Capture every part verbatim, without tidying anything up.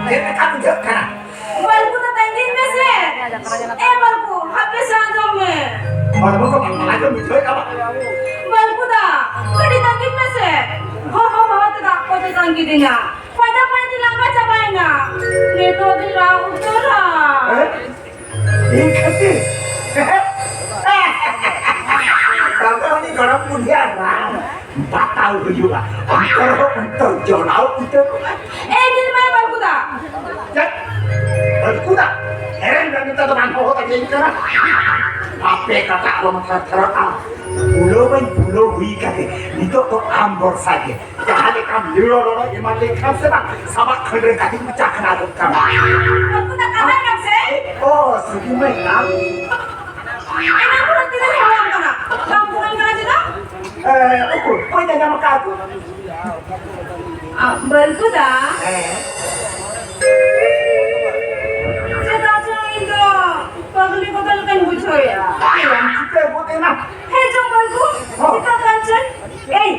ᱪᱮᱫ ᱞᱮᱠᱟ ᱵᱩᱡᱷᱟᱹᱜ ᱠᱟᱱᱟ? ᱵᱟᱹᱞᱠᱩ ᱫᱟ, ᱛᱟᱺᱜᱤᱧ ᱢᱮᱥᱮ᱾ ᱮ ᱵᱟᱹᱞᱠᱩ, ᱦᱟᱯᱮ ᱥᱮ ᱟᱸᱡᱚᱢ ᱢᱮ᱾ ᱦᱚᱲᱢᱚ ᱠᱚ ᱵᱟᱝ ᱟᱸᱡᱚᱢ ᱵᱩᱡᱷᱟᱹᱣ ᱮᱫᱟ ᱵᱟᱝ? ᱵᱟᱹᱞᱠᱩ ᱫᱟ, ᱠᱟᱹᱴᱤᱡ ᱛᱟᱺᱜᱤᱧ ᱢᱮᱥᱮ᱾ ᱦᱚ, ᱦᱚ, ᱦᱚ, ᱛᱮ ᱫᱟᱜ ᱠᱚ ᱛᱮᱛᱟᱝ ᱠᱤᱫᱤᱧᱟ᱾ ᱯᱟᱸᱡᱟ ᱯᱟᱸᱡᱟ ᱞᱟᱸᱜᱟ ᱪᱟᱵᱟᱭᱮᱱᱟ᱾ ᱱᱤᱛᱚᱜ ᱫᱚᱧ ᱨᱟᱜ ᱩᱛᱟᱹᱨᱟ᱾ ᱦᱮᱸ? ᱤᱧ ᱠᱷᱟᱹᱛᱤᱨ? ᱛᱚᱵᱮ ᱩᱱᱤ ᱜᱚᱲᱚᱢ ᱵᱩᱰᱷᱤᱭᱟᱜ ᱨᱟᱱ ᱵᱟᱛᱟᱣ ᱦᱩᱭᱩᱜᱼᱟ᱾ ᱚᱱᱛᱚᱨ ᱦᱚᱸ ᱚᱱᱛᱚᱨ ᱡᱚᱲᱟᱣ ᱩᱛᱟᱹᱨᱚᱜᱼᱟ᱾ ᱮ, ᱧᱮᱞ ᱢᱮ ᱵᱟᱹᱞᱠᱩ ᱫᱟ᱾ ᱪᱮᱫ? ᱵᱟᱹᱞᱠᱩ ᱫᱟ? ᱮᱨᱮᱧ ᱫᱟ ᱱᱮᱛᱟᱨ ᱫᱚ ᱵᱟᱝ ᱦᱚᱦᱚ ᱫᱟᱲᱮᱭᱟᱹᱧ ᱠᱟᱱᱟ᱾ ᱟᱯᱮ ᱠᱟᱴᱟ ᱟᱞᱚᱢ ᱛᱷᱟᱨ ᱛᱷᱟᱨᱚᱜᱼᱟ᱾ ᱯᱩᱞᱟᱹᱣ ᱢᱟᱧ ᱯᱩᱞᱟᱹᱣ ᱦᱩᱭ ᱠᱟᱛᱮ, ᱱᱤᱛᱚᱜ ᱫᱚ ᱟᱢ ᱵᱷᱚᱨᱥᱟ ᱜᱮ᱾ ᱡᱟᱦᱟᱸ ᱞᱮᱠᱟᱢ ᱞᱤᱲᱚ ᱞᱚᱲᱚ ᱮᱢᱟᱱ ᱞᱮᱱᱠᱷᱟᱱ ᱥᱮ ᱵᱟᱝ, ᱥᱟᱵᱟᱜ ᱠᱷᱟᱹᱰ ᱨᱮ ᱠᱟᱹᱴᱤᱡ ᱪᱟᱠᱷᱱᱟ ᱜᱚᱫ ᱠᱟᱢᱟ᱾ ᱩᱱᱠᱩ ᱫᱚ ᱠᱟᱛᱷᱟ ᱠᱟᱱ ᱥᱮ? ᱚ, ᱥᱩᱫᱷᱩ ᱢᱟᱹᱭ ᱟᱢ? ᱮᱱᱟᱝ ᱠᱷᱚᱱᱟᱜ ᱛᱤᱱᱟᱹᱜ ᱦᱚᱦᱚᱣᱟᱢ ᱠᱟᱱᱟ? ᱵᱟᱢ ᱯᱷᱳᱱ ᱠᱟᱱᱟ ᱪᱮᱫᱟᱜ? ᱮ, ᱩᱠᱩᱨ, ᱚᱠᱚᱭ ᱧᱟᱧᱟᱢ ᱟᱠᱟᱫ ᱠᱚ? ᱟ, ᱵᱟᱹᱞᱠᱩ ᱫᱟ᱾ ᱦᱮᱸ᱾ ᱪᱮᱫᱟᱜ ᱪᱚ ᱤᱧ ᱫᱚ ᱯᱟᱜᱽᱞᱤ ᱠᱚᱫᱚ ᱞᱮᱠᱟᱧ ᱵᱩᱡᱷᱟᱹᱣᱮᱫᱼᱟ᱾ ᱪᱮᱫ ᱮᱢ ᱪᱤᱠᱟᱹ ᱜᱚᱫ ᱮᱱᱟ? ᱦᱮᱸ ᱪᱚᱝ ᱵᱟᱹᱞᱠᱩ, ᱦᱚᱸ᱾ ᱪᱮᱫᱟᱜ ᱵᱟᱝ ᱪᱚᱝ? ᱮᱭ,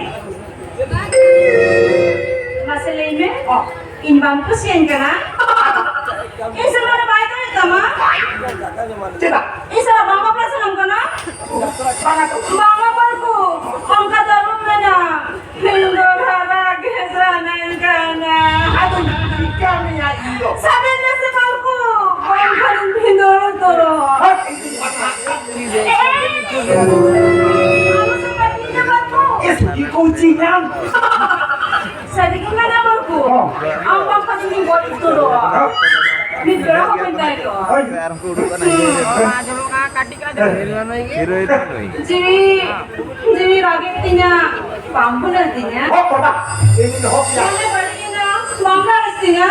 ᱢᱟᱥᱮ ᱞᱟᱹᱭ ᱢᱮ, ᱦᱚᱸ᱾ ᱤᱧ ᱵᱟᱢ ᱠᱩᱥᱤᱭᱟᱹᱧ ᱠᱟᱱᱟ? ᱤᱧ ᱥᱟᱞᱟᱜ ᱵᱟᱭ ᱛᱟᱦᱮᱸ ᱛᱟᱢᱟ? ᱪᱮᱫᱟᱜ? ᱤᱧ ᱥᱟᱞᱟᱜ ᱵᱟᱢ ᱵᱟᱯᱞᱟ ᱥᱟᱱᱟᱢ ᱠᱟᱱᱟ? ᱵᱟᱝᱟ ᱛᱚ᱾ ᱵᱟᱝᱟ ᱵᱟᱹᱞᱠᱩ, ᱚᱱᱠᱟ ᱫᱚ ᱟᱞᱚᱢ ᱢᱮᱱᱟ᱾ ᱤᱧ ᱫᱚ ᱦᱟᱨᱟ ᱜᱮ ᱥᱟᱱᱟᱧ ᱠᱟᱱᱟ᱾ ᱟᱫᱚ ᱪᱤᱠᱟᱹ ᱢᱮᱭᱟ ᱤᱧ ᱫᱚ? ᱥᱟᱵᱮ ᱢᱮᱥᱮ ᱵᱟᱹᱞᱠᱩ, ᱵᱟᱝᱠᱷᱟᱱ ᱤᱧ ᱵᱷᱤᱸᱫᱟᱹᱲ ᱩᱛᱟᱹᱨᱚᱜᱼᱟ᱾ ᱦᱟᱹᱴ, ᱤᱧ ᱫᱚ ᱵᱟᱝᱟ᱾ ᱮ, ᱟᱞᱚ ᱥᱮ ᱵᱟᱹᱲᱤᱡ ᱤᱧ ᱫᱚ ᱵᱟᱹᱞᱠᱩ᱾ ᱮ, ᱥᱩᱡᱤ ᱠᱚ ᱩᱪᱤ ᱧᱟᱢ᱾ ᱥᱟᱹᱨᱤ ᱜᱮ ᱢᱮᱱᱟ ᱵᱟᱹᱞᱠᱩ᱾ ᱦᱚᱸ᱾ ᱟᱢ ᱵᱟᱝᱠᱷᱟᱱ ᱤᱧ ᱜᱚᱡ ᱩᱛᱟᱹᱨᱚᱜᱼᱟ᱾ ᱦᱚᱸ᱾ ᱢᱤᱫ ᱵᱮᱲᱟ ᱦᱚᱸ ᱵᱟᱹᱧ ᱛᱟᱦᱮᱸ ᱠᱚᱜᱼᱟ᱾ ᱦᱳᱭ᱾ ᱦᱤᱨᱳᱭᱤᱱ᱾ ᱡᱤᱣᱤ, ᱡᱤᱣᱤ ᱨᱟᱜᱮᱫ ᱛᱤᱧᱟ, ᱵᱟᱢ ᱵᱷᱩᱞᱟᱹᱣ ᱛᱤᱧᱟ᱾ ᱦᱚᱸ, ᱵᱟᱵᱟ, ᱤᱧ ᱫᱚᱦᱚ ᱠᱮᱭᱟ᱾ ᱢᱚᱱᱮ ᱵᱟᱹᱲᱤᱡ ᱮᱱᱟ, ᱵᱟᱢ ᱨᱟᱲᱮᱫ ᱛᱤᱧᱟ᱾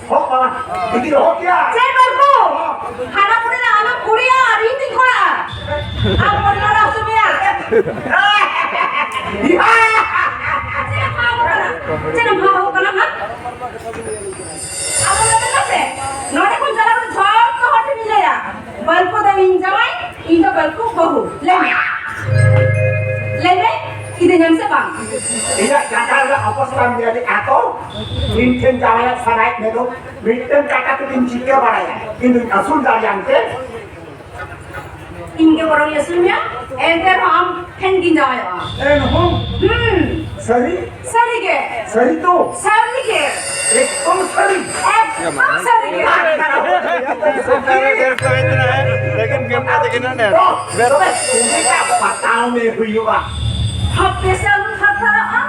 ᱦᱚᱸ, ᱵᱟᱵᱟ, ᱤᱧ ᱫᱚᱦᱚ ᱠᱮᱭᱟ᱾ ᱪᱮᱫ ᱵᱟᱹᱞᱠᱩ? ᱦᱟᱱᱟ ᱠᱩᱲᱤ ᱨᱮ ᱟᱢᱮᱢ ᱠᱩᱲᱤᱭᱟ ᱟᱨ ᱤᱧ ᱫᱩᱧ ᱠᱚᱲᱟᱜᱼᱟ᱾ ᱟᱢ ᱢᱚᱱᱮ ᱞᱟᱲᱟ ᱦᱚᱪᱚ ᱢᱮᱭᱟ᱾ ᱪᱮᱫ ᱮᱢ ᱦᱟᱦᱚ ᱠᱟᱱᱟ? ᱪᱮᱫ ᱮᱢ ᱦᱟᱦᱚ ᱠᱟᱱᱟ, ᱦᱟ? ᱟᱫᱚ ᱢᱮᱛᱟᱭ ᱯᱮ, ᱱᱚᱰᱮ ᱠᱷᱚᱱ ᱪᱟᱞᱟᱣ ᱠᱟᱛᱮ ᱡᱷᱚᱛᱚ ᱦᱚᱲ ᱴᱷᱮᱱ ᱤᱧ ᱞᱟᱹᱭᱟ, ᱵᱟᱹᱞᱠᱩ ᱫᱚ ᱤᱧ ᱡᱟᱶᱟᱭ, ᱤᱧ ᱫᱚ ᱵᱟᱹᱞᱠᱩ ᱵᱟᱹᱦᱩ᱾ ᱞᱟᱹᱭ ᱢᱮ, ᱞᱟᱹᱭ ᱢᱮ, ᱤᱫᱤᱧᱟᱢ ᱥᱮ ᱵᱟᱝ? ᱤᱧᱟᱹᱜ ᱡᱟᱸᱜᱟ ᱨᱮᱱᱟᱜ ᱚᱵᱚᱥᱛᱟᱢ ᱧᱮᱞᱮᱫᱼᱟ ᱛᱚ? ᱤᱧ ᱴᱷᱮᱱ ᱡᱟᱶᱟᱭᱚᱜ ᱥᱟᱱᱟᱭᱮᱫ ᱢᱮ ᱫᱚ, ᱢᱤᱫᱴᱟᱝ ᱠᱟᱴᱟ ᱛᱮᱫᱚᱧ ᱪᱤᱠᱟᱹ ᱵᱟᱲᱟᱭᱟ, ᱤᱧ ᱫᱩᱧ ᱟᱹᱥᱩᱞ ᱫᱟᱲᱮᱭᱟᱢ ᱛᱮ? ᱤᱧ ᱜᱮ ᱵᱚᱨᱚᱝ ᱟᱹᱥᱩᱞ ᱢᱮᱭᱟ, ᱮᱱᱛᱮ ᱨᱮᱦᱚᱸ ᱟᱢ ᱴᱷᱮᱱ ᱜᱤᱧ ᱡᱟᱶᱟᱭᱚᱜᱼᱟ᱾ ᱮᱱᱦᱚᱸ? ᱦᱩᱸ᱾ ᱥᱟᱹᱨᱤ? ᱥᱟᱹᱨᱤ ᱜᱮ᱾ ᱥᱟᱹᱨᱤ ᱛᱚ? ᱥᱟᱹᱨᱤ ᱜᱮ᱾ ᱮᱠᱫᱚᱢ ᱥᱟᱹᱨᱤ? ᱮᱠᱫᱚᱢ ᱥᱟᱹᱨᱤ ᱜᱮ᱾ ᱰᱷᱮᱨ ᱠᱚ ᱢᱮᱛᱟᱜᱼᱟ, ᱞᱮᱠᱤᱱ ᱜᱮᱢ ᱠᱟᱛᱮ ᱜᱮ ᱱᱚᱰᱮ᱾ ᱛᱚ, ᱵᱮᱥ᱾ ᱛᱚᱵᱮ ᱩᱱᱤᱴᱟᱜ ᱯᱟᱛᱟᱣ ᱢᱮ ᱦᱩᱭᱩᱜᱼᱟ᱾ ᱦᱟᱯᱮ ᱥᱮ ᱟᱞᱚᱢ ᱛᱷᱟᱨᱛᱷᱟᱨᱟᱜᱼᱟ᱾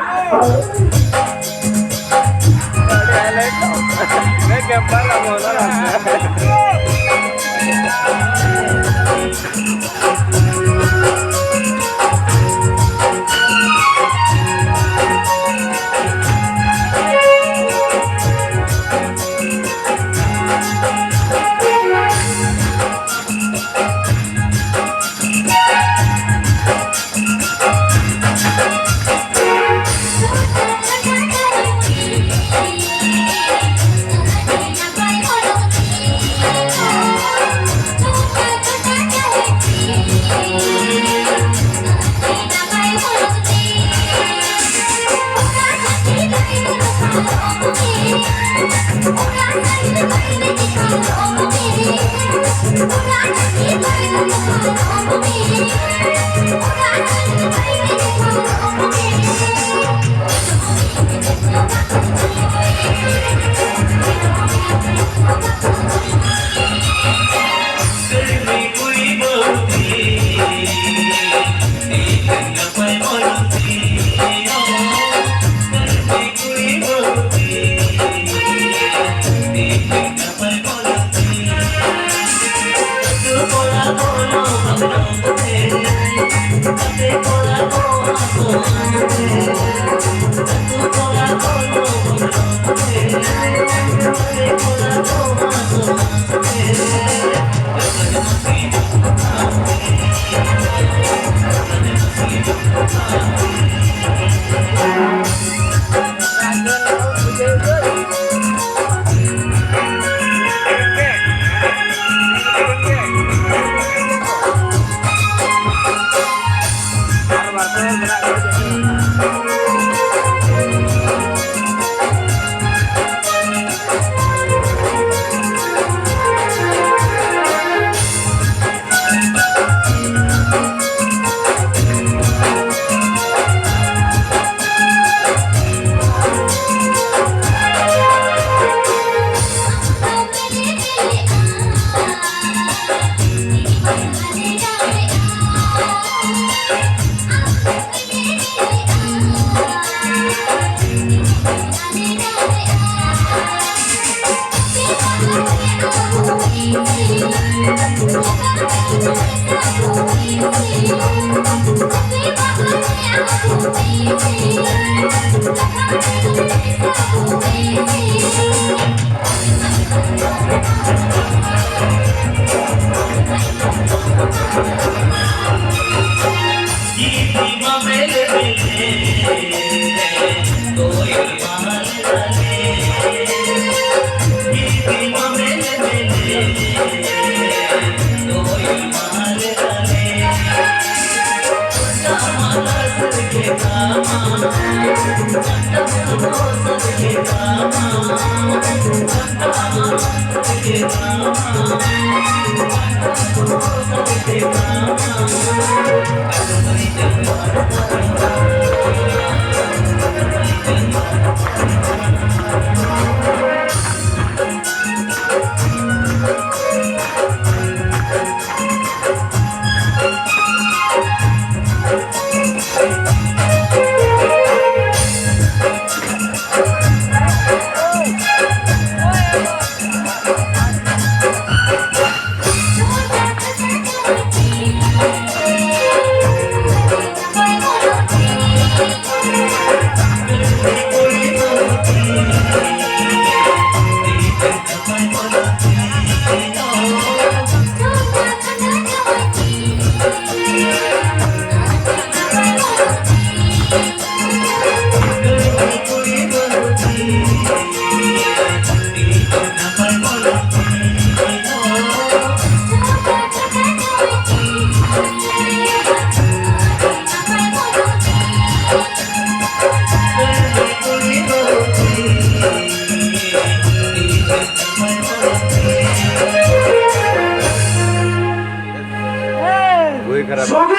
ᱥᱚᱜᱤ!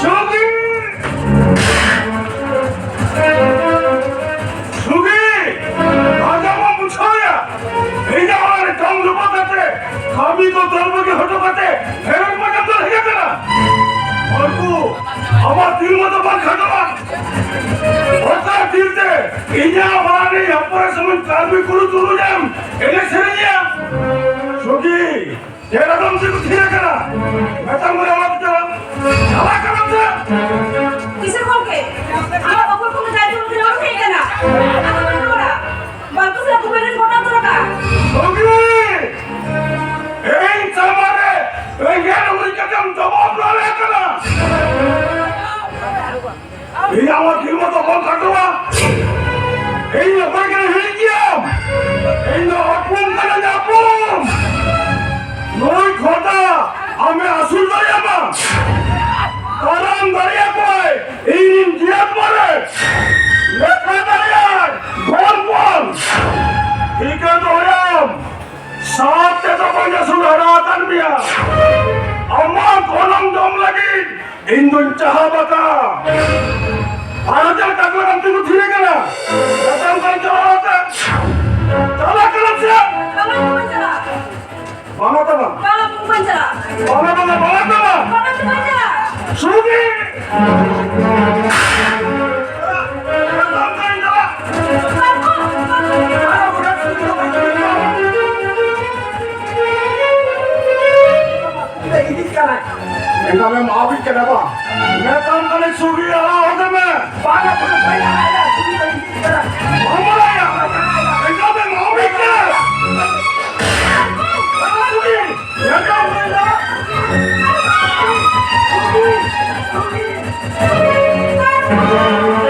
ᱥᱚᱜᱤ! ᱥᱚᱜᱤ! ᱟᱸᱡᱚᱢ ᱵᱟᱢ ᱵᱩᱡᱷᱟᱹᱣᱮᱫᱼᱟ? ᱤᱧᱟᱜ ᱚᱲᱟᱜ ᱨᱮ ᱠᱟᱢ ᱞᱩᱵᱟᱹ ᱠᱟᱛᱮ, ᱠᱟᱹᱢᱤ ᱠᱚ ᱫᱚᱨᱵᱚ ᱜᱮ ᱦᱚᱴᱚ ᱠᱟᱛᱮ, ᱯᱷᱮᱨᱚᱛ ᱢᱟᱡᱟᱢ ᱫᱚ ᱦᱮᱡ ᱟᱠᱟᱱᱟ᱾ ᱩᱱᱠᱩ ᱟᱢᱟᱜ ᱛᱤ ᱨᱮ ᱫᱚ ᱵᱟᱝ ᱠᱷᱟᱴᱚᱜᱼᱟ᱾ ᱚᱠᱟ ᱫᱤᱱ ᱛᱮ ᱤᱧᱟᱜ ᱚᱲᱟᱜ ᱨᱮ ᱟᱯᱨᱟ ᱥᱚᱢᱚᱭ ᱠᱟᱹᱢᱤ ᱠᱩᱲᱩ ᱛᱩᱞᱩᱡ ᱮᱢ ᱮᱱᱮᱡ ᱥᱮᱨᱮᱧᱮᱜᱼᱟ? ᱥᱚᱜᱤ! ᱪᱮᱫ ᱟᱫᱚᱢ ᱪᱮᱫ ᱠᱚ ᱢᱮᱛᱟᱢ ᱠᱟᱱᱟ ᱚᱲᱟᱜ ᱛᱮ ᱪᱟᱞᱟᱜ ᱠᱟᱱᱟ ᱥᱮ? ᱠᱤᱥᱳᱨ ᱜᱚᱢᱠᱮ, ᱟᱢᱟᱜ ᱵᱟᱹᱦᱩ ᱠᱚ ᱡᱟᱭᱜᱟ ᱢᱚᱫᱽᱫᱷᱮ ᱨᱚᱲ ᱦᱮᱡ ᱠᱟᱱᱟ᱾ ᱟᱫᱚ ᱵᱟᱹᱧ ᱨᱚᱲᱟ᱾ ᱵᱟᱝᱠᱚ ᱥᱮ ᱟᱹᱜᱩ ᱵᱮᱨᱮᱱ ᱜᱚᱴᱟ ᱩᱛᱟᱹᱨ ᱟᱠᱟᱫ᱾ ᱵᱟᱹᱵᱩ! ᱤᱧ ᱥᱟᱢᱟᱝ ᱨᱮ ᱨᱮᱸᱜᱮᱡ ᱦᱩᱭ ᱠᱟᱛᱮᱢ ᱡᱚᱵᱟᱵ ᱫᱟᱲᱮᱭᱟᱜ ᱠᱟᱱᱟ? ᱤᱧ ᱟᱢᱟᱜ ᱠᱷᱤᱫᱢᱚᱛ ᱫᱚ ᱵᱟᱢ ᱠᱷᱟᱴᱚᱣᱟ? ᱤᱧ ᱚᱠᱚᱭ ᱠᱟᱱᱟ ᱦᱤᱲᱤᱧ ᱠᱮᱭᱟᱢ? ᱤᱧ ᱫᱚ ᱚᱯᱩᱢ ᱠᱟᱱᱟᱧ, ᱚᱯᱩᱢ᱾ ᱱᱩᱭ ᱠᱷᱚᱫᱟ ᱟᱢᱮ ᱟᱹᱥᱩᱞ ᱫᱟᱲᱮᱭᱟᱢᱟ, ᱠᱟᱨᱟᱢ ᱫᱟᱲᱮᱭᱟᱠᱚᱣᱟᱭ ᱤᱧ ᱡᱤᱭᱚᱱ ᱯᱚᱨᱮ᱾ ᱞᱮᱠᱷᱟ ᱫᱟᱲᱮᱭᱟᱭ ᱜᱚᱲ ᱯᱚᱱ᱾ ᱴᱷᱤᱠᱟᱹ ᱫᱚᱦᱚᱭᱟᱢ, ᱥᱟᱛ ᱛᱮᱫᱚ ᱵᱟᱹᱧ ᱟᱹᱥᱩᱞ ᱦᱟᱨᱟ ᱟᱠᱟᱫ ᱢᱮᱭᱟ᱾ ᱟᱢᱟᱜ ᱜᱚᱱᱚᱝ ᱡᱚᱢ ᱞᱟᱹᱜᱤᱫ ᱤᱧ ᱫᱩᱧ ᱪᱟᱦᱟᱣ ᱟᱠᱟᱫᱼᱟ᱾ ᱟᱨ ᱪᱮᱫ ᱞᱮᱠᱟ ᱠᱚ ᱛᱤᱸᱜᱩ ᱛᱷᱤᱨ ᱟᱠᱟᱱᱟ? ᱢᱮᱛᱟᱢ ᱠᱟᱱ ᱪᱟᱞᱟᱣ ᱠᱟᱛᱮ᱾ ᱪᱟᱞᱟᱜ ᱠᱟᱱᱟ ᱥᱮ? ᱵᱟᱝᱟ ᱛᱟᱢᱟ᱾ ᱵᱟᱝᱟ ᱵᱟᱝᱟ ᱵᱟᱝᱟ ᱵᱟᱝᱟ ᱛᱟᱢᱟ᱾ ᱥᱩᱜᱤ! ᱢᱮᱛᱟᱢ ᱠᱟᱱ ᱪᱟᱞᱟᱜ᱾ ᱤᱫᱤ ᱠᱟᱱᱟᱭ᱾ ᱮᱸᱜᱟᱢᱮᱢ ᱟᱹᱣᱤᱡ ᱠᱟᱱᱟ ᱵᱟ? ᱢᱮᱛᱟᱢ ᱠᱟᱹᱱᱟᱹᱧ ᱥᱩᱜᱤ ᱟᱲᱟᱜ ᱦᱚᱫᱮ ᱢᱮ᱾ ᱵᱟᱝᱟ ᱵᱟᱝᱟ ᱵᱟᱹᱧ ᱟᱲᱟᱜ ᱮᱭᱟ, ᱥᱩᱜᱤ ᱫᱚ ᱤᱫᱤ ᱠᱟᱱᱟ᱾ ᱵᱟᱢ ᱟᱲᱟᱜ ᱮᱭᱟ? ᱮᱸᱜᱟᱢᱮᱢ ᱟᱹᱣᱤᱡ ᱠᱟᱱᱟ᱾ ᱥᱩᱜᱤ, ᱮᱸᱜᱟᱢ ᱵᱟᱹᱧ ᱟᱲᱟᱜ᱾ ᱥᱩᱜᱤ, ᱥᱩᱜᱤ, ᱥᱩᱜᱤ᱾